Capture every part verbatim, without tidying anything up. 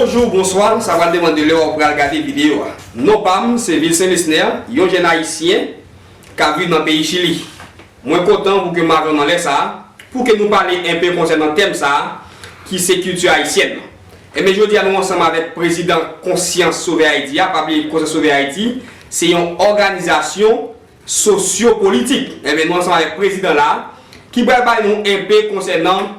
Bonjou, bonswa, sa pral depann de lè w pral gade videyo a. Non pa m, se Vilsen Lesner, yon jèn ayisyen k ap viv nan peyi Chili. Mwen kontan pou ke m avè w nan lè sa a, pou ke nou pale enpe konsènan tèm sa a, ki se kilti ayisyèn nan. Enben, jodi a, nou ansanm avèk prezidan Konsyans Sove Ayiti a, pa bliye Konsyans Sove Ayiti, se yon òganizasyon sosyo-politik. Enben, nou ansanm avèk prezidan la, ki pral bay nou enpe konsènan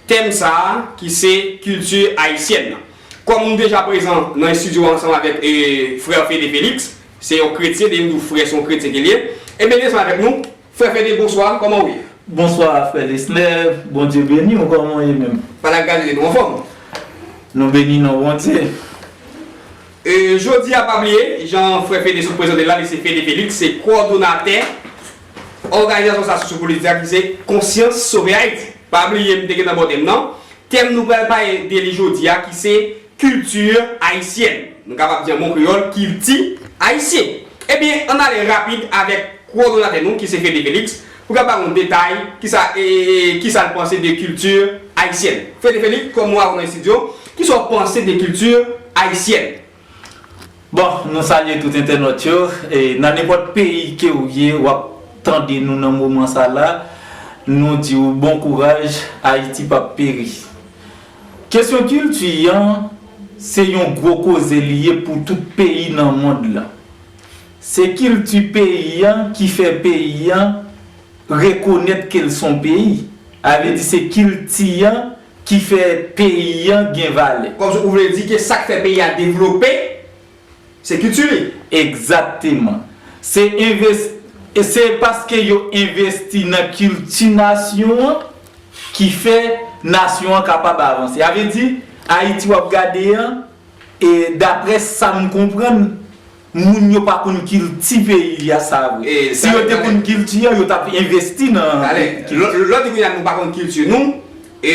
tèm sa a, ki se kilti ayisyèn nan. Kòm nou deja prezan nan estidyo a ansanm avèk, e, frè Fede Felix, se yon kretyen, depi m di w frè, se yon kretyen ke l ye. Enben, li ansanm avèk nou. Frè Fede, bonswa, kòman w ye? Bonswa, frè Lesner, Bondye beni w, kòman w ye menm? Pa nan gade nou anfòm. Nou beni non Bondye. E, jodi a, pa bliye, jan frè Fede sot prezante la, li se Fede Felix, se kowòdonatè òganizasyon sa sosyopolitik la ki se Konsyans Sove Ayiti. Pa bliye, m te gentan ba w tèm nan. Tèm nou pral pale de li jodi a, ki se kilti ayisyèn. Nou kapab di an bon kreyòl, kilti ayisyen. Ebyen, ann ale rapid avèk kowòdonatè nou, ki se Fede Felix, pou l ka ba nou detay, kisa, e, e, kisa l panse de kilti ayisyèn. Fede Felix, kòm nou avè w nan estidyo, kisa w panse de kilti ayisyèn? Bon, nou salye tout entènòt yo. E nan nenpòt peyi ke w ye, w ap tande nou nan moman sa la, nou di w bon kouraj, Ayiti p ap peri. Kesyon kilti an, se yon gwo koze li ye pou tout peyi nan mond lan. Se kilti peyi an ki fè peyi an rekonèt ke l s on peyi. A vle di se kilti an ki fè peyi an gen valè. Kòmsi ou vle di ke sa k fè peyi a devlope, se kilti li. Egzakteman. Se enves-, e se paske yo envesti nan kilti nasyon an ki fè nasyon an kapab avanse. A vle di, Ayiti w ap gade an, e daprè sa m konprann, moun yo pa konn kilti peyi a, sa vre. E, si yo te konn kilti an, yo t ap envesti nan kilti. Lè w di kounye a nou pa konn kilti nou, e,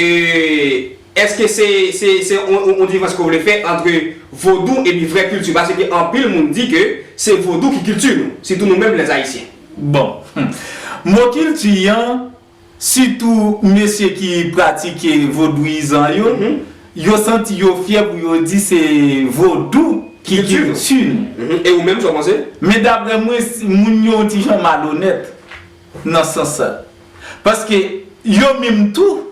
èske se, se, se on, on, on diferans ke w vle fè ant vodou epi vrè kilti? Paske anpil moun di ke se vodou ki kilti nou, sitou nou menm lèzayisyen. Bon, mo kilti an, sitou mesye ki pratike vodouyizan yo, yo santi yo fyè pou yo di se vodou ki kilti nou. E ou menm, sa w panse? Men daprè mwen, s-, moun yo yon ti jan malonèt nan sans sa. Paske yo menm tou,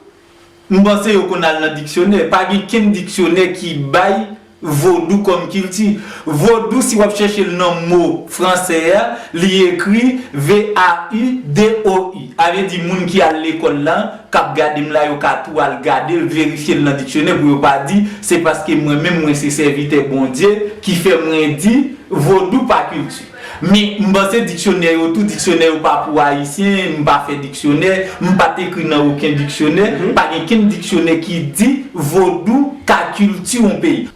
m panse yo konn al nan diksyonè. Pa gen kenn diksyonè ki bay vodou kòm kilti. Vodou, si w ap chèche l nan mo fransè a, li ekri V A U D O U. A vle di moun ki al lekòl la, k ap gade m la, yo ka tou al gade l, verifye l nan diksyonè pou yo pa di se paske mwen menm mwen se sèvitè Bondye ki fè mwen di vodou pa kilti. Men, m panse diksyonè yo tou, diksyonè yo pa pou Ayisyen, m pa fè diksyonè, m pa t ekri nan okenn diksyonè, pa gen kenn diksyonè ki di vodou ka kilti yon peyi.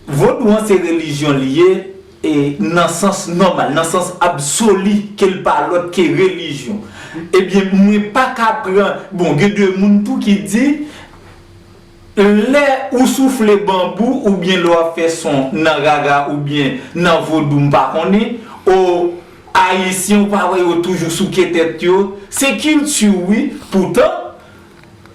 Vodou an se relijyon li ye, e nan sans nòmal, nan sans absoli, ke l pa lòt ke relijyon. Ebyen, mwen pa ka pran, bon, gen de moun tou ki di, lè ou soufle banbou oubyen lè w ap fè son nan raga oubyen nan vodou, m pa konnen, o, Ayisyen, ou pa wè yo toujou souke tèt yo? Se kilti w, wi. Poutan,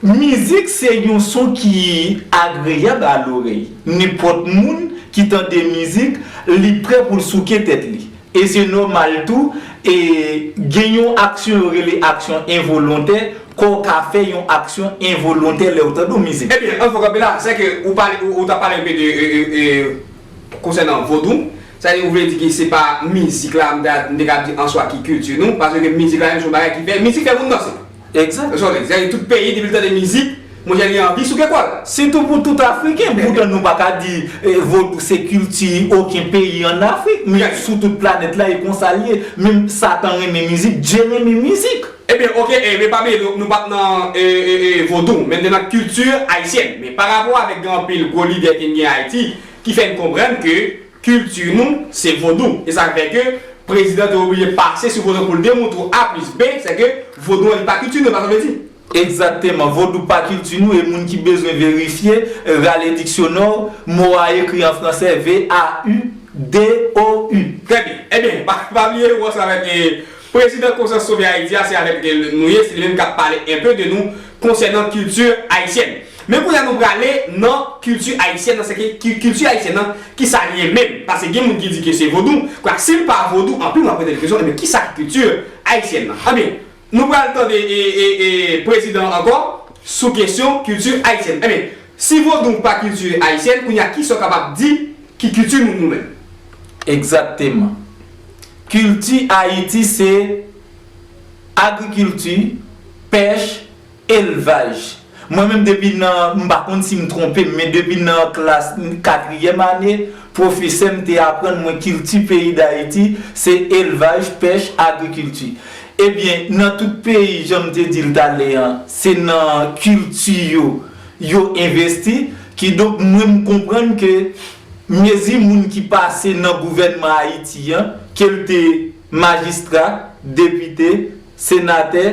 mizik se yon son ki agreyab a lorèy. Nenpòt moun ki tande mizik, li prè pou l souke tèt li. E se nòmal tou, e gen yon aksyon yo rele aksyon envolontè, kò w ka fè yon aksyon envolontè lè w tande yon mizik. Ebyen, ann fè kanpe la, sèke ou pale, ou, ou ta pale enpe de, e, e, e, konsènan vodou. Sa vle di, ou vle di ke se pa mizik la, m ta, m te ka di an swa ki kilti nou, paske mizik la menm se yon bagay ki fè, mizik fè moun danse. Egzakteman. Sètadi tout peyi, depi l tande mizik, monchè, li anvi souke kò l. Sitou pou tout Afriken, poutan nou pa ka di, e, vodou se kilti okenn peyi ann Afrik, men sou tout planèt la, e konsa l ye. Menm Satan renmen mizik, Dye renmen mizik. Ebyen, oke, e, men pa bliye, nou, nou pa t nan, e, e, e, vodou, men n te nan kilti ayisyèn. Men pa rapò avèk gen anpil gwo lidè ke n gen Ayiti ki fè n konprann ke kilti nou, se vodou. E sa k fè ke prezidan te oblije pase sou vodou pou l demontre w A plis B, sèke vodou an li pa kilti nou, e pa sa w vle di. Egzakteman, vodou pa kilti nou, e moun ki bezwen verifye, rale diksyonè w, mo a ekri an fransè, V A U D O U. Trè byen. Ebyen, pa, pa bliye, ou ansanm avèk, e, prezidan Konsyans Sove Ayiti a, se avèk, e, nou ye, se li menm k ap pale enpe de nou konsènan kilti ayisyèn. Men kounye a nou prale nan kilti ayisyèn nan, se ke ki- kilti ayisyèn nan, ki sa li ye menm? Paske gen moun ki di ke se vodou. Kwa, si l pa vodou, anpil moun ap poze l kesyon, ebyen, ki sa ki kilti ayisyèn nan? Ebyen, nou pral tande e, e, e, prezidan ankò sou kesyon kilti ayisyèn. Ebyen, si vodou pa kilti ayisyèn, kounye a ki sa w kapab di ki kilti nou, nou menm? Egzakteman. Kilti Ayiti se agrikilti, pèch, elvaj. Mwen menm depi nan, m pa konn si m twonpe m, men depi nan klas katriyèm ane, pwofesè m te aprann mwen kilti peyi Dayiti se elvaj, pèch, agrikilti. Ebyen, nan tout peyi, jan m te di l talè an, se nan kilti yo, yo envesti. Kidonk, mwen m konprann ke mezi moun ki pase nan gouvènman Ayiti an, ke l te majistra, depite, senatè,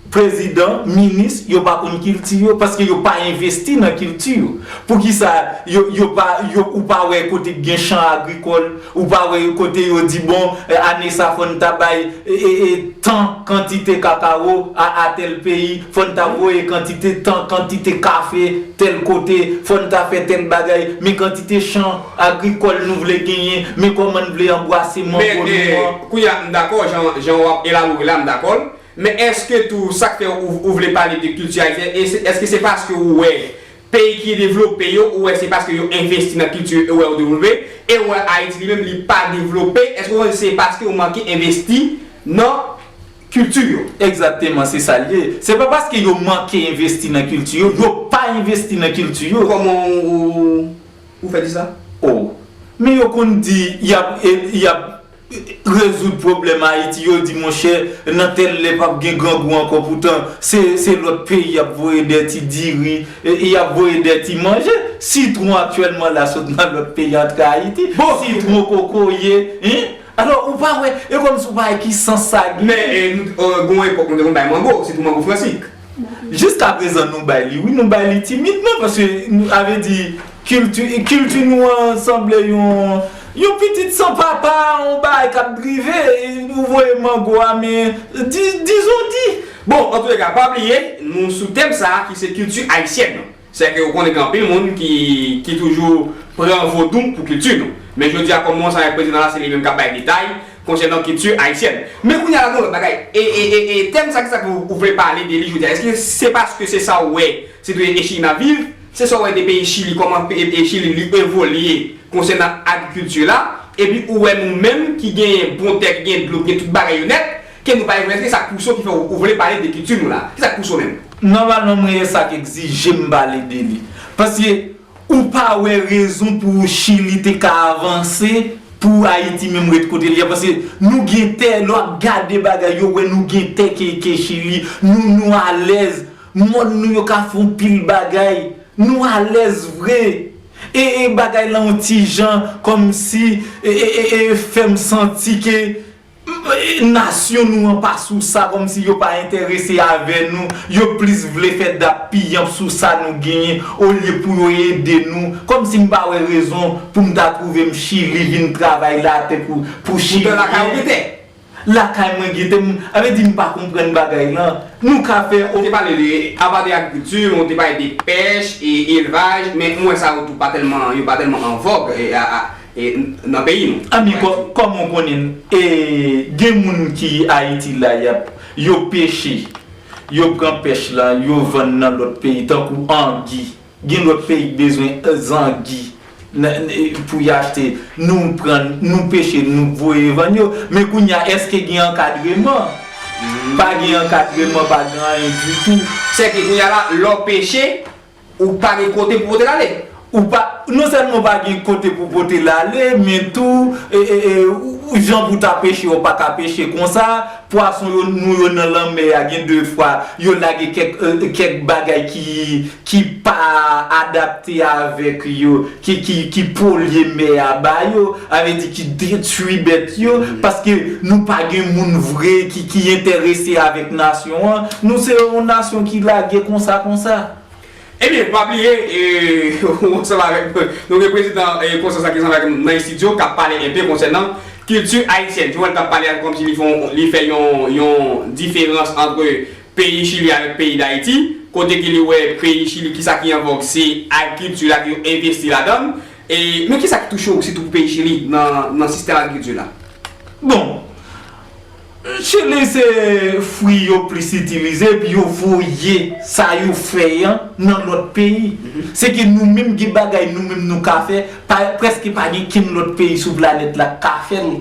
prezidan, minis, yo pa konn kilti yo, paske yo pa envesti nan kilti yo. Poukisa yo, yo pa, yo, ou pa wè kote k gen chan agrikòl, ou pa wè kote yo di, bon, eh, ane sa fò n ta bay, e, e, e, tan kantite kakawo a, a tèl peyi, fò n ta voye kantite tan, kantite kafe tèl kote, fò n ta fè tèl bagay, men kantite chan agrikòl nou vle genyen, men kòman n vle anbwase mango nou an. Men, eh, kounye a, m dakò, jan, jan w ap elabore la, m dakò l. Men èske tou, sa k fè ou, ou vle pale de kilti ayisyèn, e se- èske se paske ou wè peyi ki devlope yo, ou wè se paske yo envesti nan kilti yo, e ou wè yo devlope, e ou wè Ayiti li menm, li pa devlope, èske ou wè se paske yo manke envesti nan kilti yo? Egzakteman, se sa l ye. Se pa paske yo manke envesti nan kilti yo, yo pa envesti nan kilti yo. Kòman ou, ou fè di sa? Oh. Men yo konn di, y ap, e, y ap rezoud pwoblèm Ayiti, yo di, monchè, nan tèl lè p ap gen grangou ankò, poutan se, se lòt peyi y ap voye dèti diri, e, e y ap voye dèti manje. Sitwon aktyèlman la sot nan lòt peyi antre Ayiti. Bon. Sitwon, kokoye, hein? Alò, ou pa wè, e kòmsi ou pa wè ki sans sa gen. Men, e, nou, e, gon epòk nou te konn bay mango, sitou mango fransik. Jiskaprezan nou bay li, wi, nou bay li timidman, paske nou, avè di, kilti, kilti nou an sanble yon, yon pitit san papa, yon bagay k ap drive, e, ou voye mango a, men, di, dizon di. Bon, antouleka, pa bliye, nou sou tèm sa a ki se kilti ayisyèn nan. Sèke ou konnen gen anpil moun ki, ki toujou pran vodou pou kilti nou. Men jodi a, kòm mwen ansanm avèk prezidan la, se li menm k ap bay detay konsènan kilti ayisyèn. Men kounye a la, gen yon lòt bagay. E, e, e, e tèm sa, ki sa ke ou, ou vle pale de li jodi a? Èske se paske se sa ou wè, se tou e Chili n ap viv? Se sa ou wè de peyi Chili, kòman pe- e Chili li evolye konsènan agrikilti la? Epi ou wè nou menm ki genyen bon tè, ki genyen dlo, ki gen tout bagay yo nèt, ke nou pa evolye? Èske sa k pouse w ki fè ou, ou vle pale de kilti nou la? Ki sa k pouse w menm? Nòmalman, mwen, e sa k egzije m pale de li. Paske ou pa wè rezon pou Chili te ka avanse, pou Ayiti menm ret kote li a. Paske nou gen tè, lè w ap gade bagay yo, wè nou gen tè ke, ke Chili. Nou, nou alèz. Mòn nou yo ka fè yon pil bagay. Nou alèz vre. E, e bagay la yon ti jan kòmsi, e, e, e, e fè m santi ke, m, e, nasyon nou an pa sou sa, kòmsi yo pa enterese avè nou. Yo plis vle fè dap piyanp sou sa nou genyen, olye pou yo ede nou. Kòmsi m pa wè rezon pou m ta twouve m Chili, vin travay latè pou, pou Chili. Poutan lakay ou gen tè. Lakay mwen gen tè, m, avè di m pa konprann bagay lan. Nou ka fè. Ou te pale de, apa de agrikilti, ou te pale de pèch e elvaj, men m wè sa yo tou pa tèlman, yo pa tèlman an vòg, e, a, a, e, nan peyi nou. A, men kò- kòman w konnen, e, gen moun ki Ayiti la, y ap, yo peche, yo pran pèch la, yo vann nan lòt peyi, tankou angi. Gen lòt peyi k bezwen, e, zangi, n- n- pou y achte. Nou pran, nou peche, nou voye vann yo. Men kounye a, èske gen ankadreman? Pa gen ankadreman, pa gen anyen ditou. Sèke kounye a la, lè w peche, ou pa gen kote pou pote l ale. Ou pa, non sèlman w pa gen kote pou pote l ale, men tou, e, e, e, ou- ou- jan pou ta peche, ou pa ka peche konsa. Pwason yo, nou yo nan lanmè a, gen de fwa, yo lage kèk, e, kèk bagay ki, ki pa adapte avèk yo, ki, ki, ki polye mè a ba yo, avè di ki detwi bèt yo, paske nou pa gen moun vre ki, ki enterese avèk nasyon an. Nou se yon nasyon ki lage konsa, konsa. Ebyen, pa bliye, e, ou ansanm avèk nou gen prezidan, e, Konstans la ki ansanm avèk nou nan estidyo, k ap pale enpe konsènan kilti ayisyèn. Joel t ap pale a kòmsi li fè yon, li fè yon, yon diferans ant peyi Chili avèk peyi Dayiti. kote ke li wè peyi Chili, kisa ki an vòg, se agrikilti la, ke yo envesti ladan l. E, men kisa ki touche w sitou pou peyi Chili nan, nan sistèm agrikilti la? Bon, Chili se fwi yo plis itilize, epi yo voye sa yo fè an nan lòt peyi. Se ke nou menm gen bagay nou menm nou ka fè, pa, prèske pa gen kenn lòt peyi sou planèt la k ka fè l.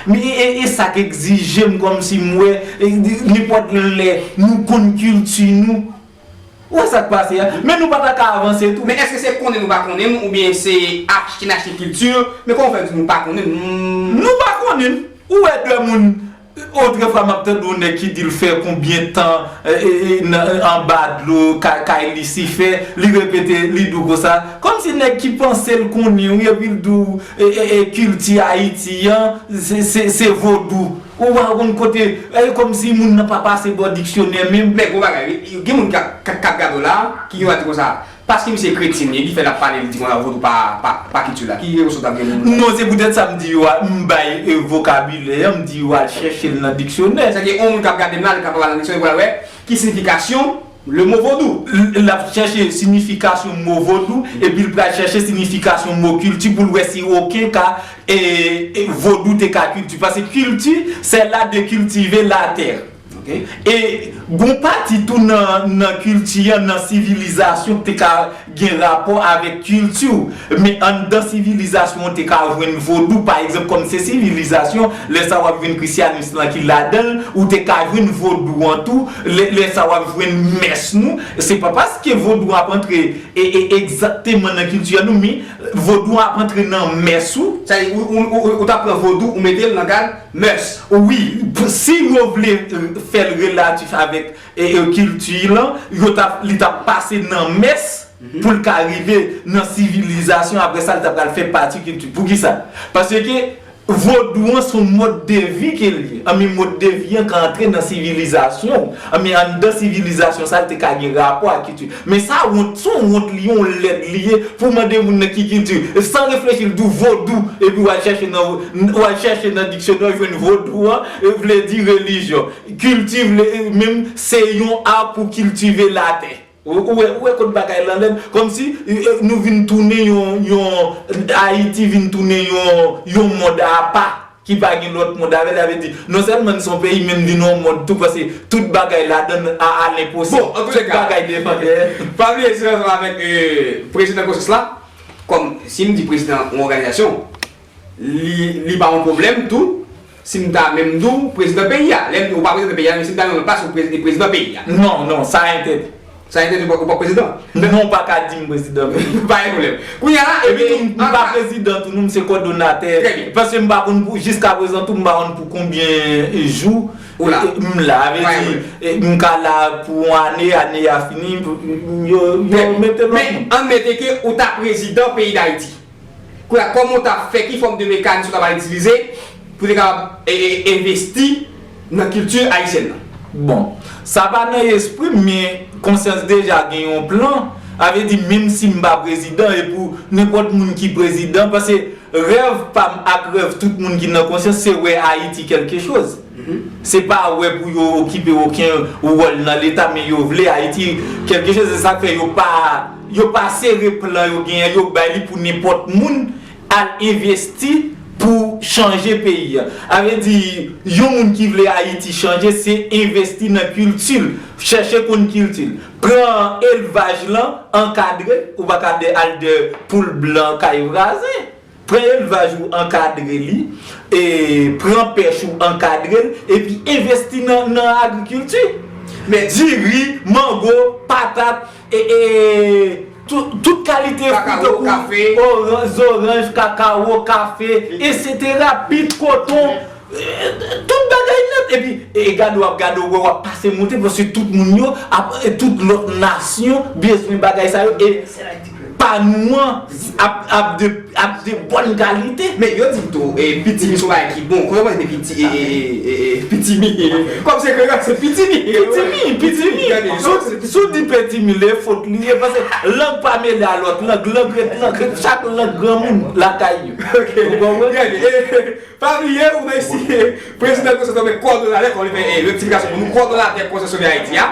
Men e, e, e sa k egzije m kòmsi m wè, e, nenpòt lè nou konn kilti nou. Ou wè sa k pase a? Men nou pa ta ka avanse tou. Men èske se konnen nou pa konnen l, oubyen se achte n achte kilti? Men kòman w fè di nou pa konnen l? Nou pa konnen l. Ou wè de moun, otrefwa m ap tande yon nèg ki di l fè konbyen tan, e, e, e, nan, anba dlo, kay, kay Lisifè, li repete, li di w konsa. Kòmsi nèg ki panse l konnen wi, epi l di w, e, e, e, kilti Ayiti an, se, se, se vodou. Ou pa konn kote, e kòmsi moun nan pa pase bò diksyonè menm. Men gwo bagay, wi. Gen moun k ap, k ap, k ap gade w la, ki gen yon ti konsa, paske misye kretyen, li fè l ap pale, li di konsa, vodou pa, pa, pa kilti la. Ki resous w t ap gen pou moun sa? Non, se poutèt sa m di yo a, m bay, e, vokabilè an, m di yo al chèche l nan diksyonè. Sèke yon moun k ap gade m la, li kapab al nan diksyonè pou l al wè ki siyifikasyon le mot vodou. L, l ap chèche siyifikasyon mo vodou, epi l pral chèche siyifikasyon mo kilti pou l wè si okenn ka, e, e, vodou te ka kilti. Paske kilti, c'est l'art de cultiver la terre. Ok. E gon pati tou nan, nan kilti an, nan sivilizasyon te ka gen rapò avèk kilti w. Men anndan sivilizasyon w te ka jwenn vodou, pa egzanp, kòm se sivilizasyon, lè sa w ap jwenn krisyanis lan ki ladan l, ou te ka jwenn vodou an tou, lè, lè sa w ap jwenn mès nou. Se pa paske vodou ap antre e, e, egzakteman nan kilti an nou, men vodou an ap antre nan mès ou. Sa di, ou, ou, ou, ou t ap pran vodou, ou mete l nan kad mès. Wi, pou, si yo vle, e, fè l relatif avèk, e, e, kilti lan, yo t ap, li t ap pase nan mès pou l ka rive nan sivilizasyon, apre sa, li t ap pral fè pati kilti. Poukisa? Paske vodou an se yon mòd de vi ke l ye. Anben, mòd de vi an ka antre nan sivilizasyon w. Anben, anndan sivilizasyon sa, l te ka gen rapò ak kilti. Men sa wont, se yon wont li ye, yon lèd li ye, pou w mande moun nan ki kilti. San reflechi, l di w vodou, epi w al chèche nan, w al chèche nan diksyonè, w jwenn vodou an, e vle di relijyon. Kilti vle, menm se yon a pou kiltive latè. Ou, ou wè, ou wè kot bagay lan lèd? Kòmsi, e, e, nou vin tounen yon, yon, Ayiti vin tounen yon, yon mond apa, ki pa gen lòt mond avè l, sa vle di, non sèlman n se yon peyi, men n vin yon mond tou, paske tout bagay ladan n a, a lenposib. Bon, an tou lè ka, tout bagay depann de. Pa bliye, se ansanm avèk, e, prezidan konsyans la, kòm si m di prezidan yon òganizasyon, li, li pa yon pwoblèm tou, si m ta menm di w prezidan peyi a. Lè m di w pa prezidan peyi a, men si m ta menm pase w prezi-, prezidan peyi a. Non, non, sa entèdi. Sa entèdi, ou pa, ou pa prezidan. Non, ou pa ka di m prezidan peyi a. Pa gen pwoblèm. Kounye a la, epi tou, m pa prezidan tou, non, m se kòdonatè. Trè byen. Paske m pa konn pou, jiskaprezan tou, m pa konn pou konbyen jou ou la. E, m la, vle di, e, m ka la pou yon ane, ane a fini, pou, yo, yo mete lòt moun. Men, ann mete ke ou ta prezidan peyi Dayiti. Kounye a, kòman w t ap fè, ki fòm de mekanis ou t ap itilize pou te kapab, e, e, envesti nan kilti ayisyèn nan? Bon, sa pa nan espri m, men konsyans deja gen yon plan. Sa vle di, menm si m pa prezidan, e pou nenpòt moun ki prezidan, paske rèv pa m ak rèv tout moun ki nan konsyans, se wè Ayiti kèlke choz. Se pa wè pou yo okipe okenn wòl nan Leta, men yo vle Ayiti kèlke choz, se sa k fè yo pa, yo pa sere plan yo genyen, yo bay li pou nenpòt moun al envesti pou chanje peyi a. Sa vle di, yon moun ki vle Ayiti chanje, se envesti nan kilti l, chèche konn kilti l. Pran elvaj lan, ankadre, ou pa ka de, al de poul blan kay vwazen. Pran elvaj ou ankadre li, e pran pèch ou ankadre l, epi envesti nan, nan agrikilti. Men diri, mango, patat, e, e, tout, tout kalite fwi tankou oran-, zoranj, kakawo, kafe, etsetera, pit, koton, e, tout bagay nèt. Epi, e, gade w ap gade, w wè w ap pase monte, paske tout moun yo ap, e, tout lòt nasyon bezwen bagay sa yo. E pa nou an ap, ap de, ap de bòn kalite. Men yo di m tou, e, pitimi se yon bagay ki bon. Kòman se piti, e, e, e, e, e, pitimi? Kòm se kreyòl, se pitimi. Pitimi, pitimi. Si w di petimi, se fot li ye, paske lang pa mele a lòt lang, lang ret lang, chak lang granmoun lakay yo. Ok. Ou konprann? Gade, e, pa bliye, ou nan isi, prezidan Konsèy Sovyen, kowòdonatè, kòm li fè, e, rektifikasyon pou nou, kowòdonatè Konsèy Sovyen Ayiti a.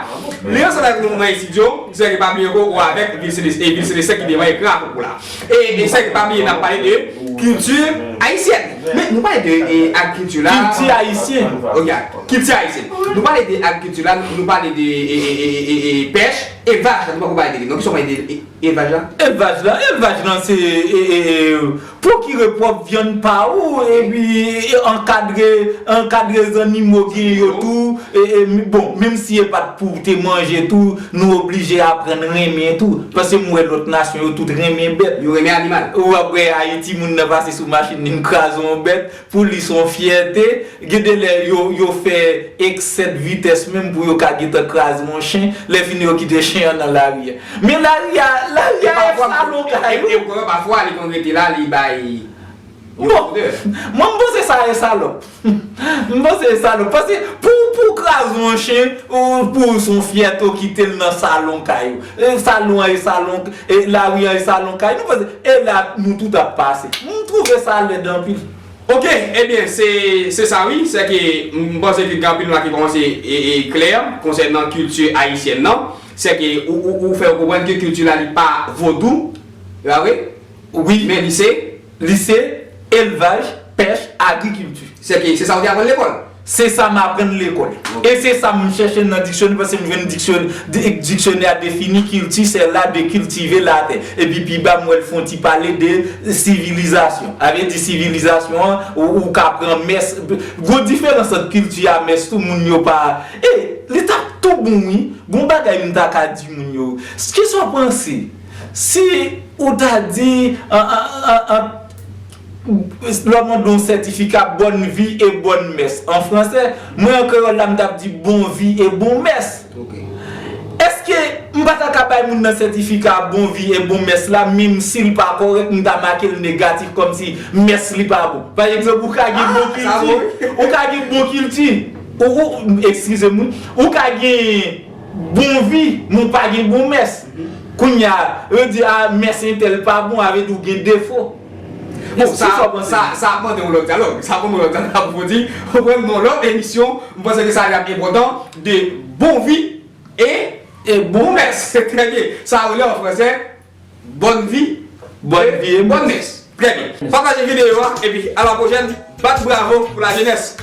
Li ansanm avèk nou nan estidyo, se ki pa bliye ankò, ou avèk Vilsenès, e Vilsenès ki devan ekran a Koko la. E, e se ki pa bliye, n ap pale de kilti ayisyèn. Men nou pale de, e, agrikilti la. Kilti ayisyen. Ok, kilti ayisyen. Nou pale de agrikilti la, nou, nou pale de, e, e, e, e, e, pèch, elvaj la, nou poko pale de li. Non, kisa w pale de, e, elvaj la? Elvaj la, elvaj lan se, e, e, e, pwokire pwòp vyann pa ou, epi, e, ankadre, ankadre zannimo gen yo tou, e, e, bon, menm si e pa t pou te manje tou, nou oblije aprann renmen tou, paske m wè lòt nasyon yo tout renmen bèt. Yo renmen animal. W ap wè Ayiti, moun nan pase sou machin li, l kraze yon bèt, pou li se yon fyète. Gen de lè yo, yo fè eksè de vitès menm pou yo ka gentan kraze yon chen, lè fini yo kite chen an nan lari a. Men lari a, lari a e salon kay ou. E, e, e, pafwa li konn rete la, li bay yon odè. Bon, mwen, m panse sa e salòp. M panse e salòp. Paske pou, pou w kraze yon chen, ou pou w se yon fyète w kite l nan salon kay ou. E salon an e salon, e lari an e salon kay nou. Panse, e la nou tout ap pase. M twouve sa lèd anpil. Ok, ebyen, se, se sa wi, se ke m panse ke gen anpil moun la ki kòmanse e, e klè konsènan kilti ayisyèn nan, se ke ou, ou, ou fè yo konprann ke kilti la li pa vodou, se pa vre? Wi. Men li se? Li se elvaj, pèch, agrikilti. Se ke se sa ou te aprann lekòl? Se sa m aprann lekòl. Ok. E se sa m chèche nan diksyonè, paske m jwenn diksyon-, di-, diksyonè a defini kilti, c'est l'art de cultiver la terre. Epi pi ba m wè l fè yon ti pale de sivilizasyon. A vle di sivilizasyon an, ou, ou ka pran mès. Gwo diferans ant kilti a mès tou, moun yo pa. E li t ap tou bon wi. Gon bagay m ta ka di moun yo. Kisa w panse? Si ou ta di, an, an, an, an, lè w mande yon sètifika bonne vie et bonne messe an fransè, mwen an kreyòl la, m t ap di bon vi e bon mès. Ok. Èske m pa ta ka bay moun nan sètifika bon vi e bon mès la, menm si l pa kòrèk, m ta make l negatif kòmsi mès li pa bon? Pa egzanp, ou ka gen bon kilti, ou ka gen bon kilti, ou, ou, eskize m wi, ou ka gen bon vi, men w pa gen bon mès. Kounye a, yo di, a, mès entèl pa bon, a vle di w gen defo. Bon, sa, sa, sa ap mande yon lòt dyalòg. Sa ap mande yon lòt dyalòg pou di, ou pran yon lòt emisyon, m panse ke sa ap enpòtan, de bon vi e, e bon mès. Trè byen. Sa rele an fransè, bonne vie, bonne vie et bonne messe. Trè byen. Pataje videyo a, epi a la pwochèn, bat bravo pou lajenès.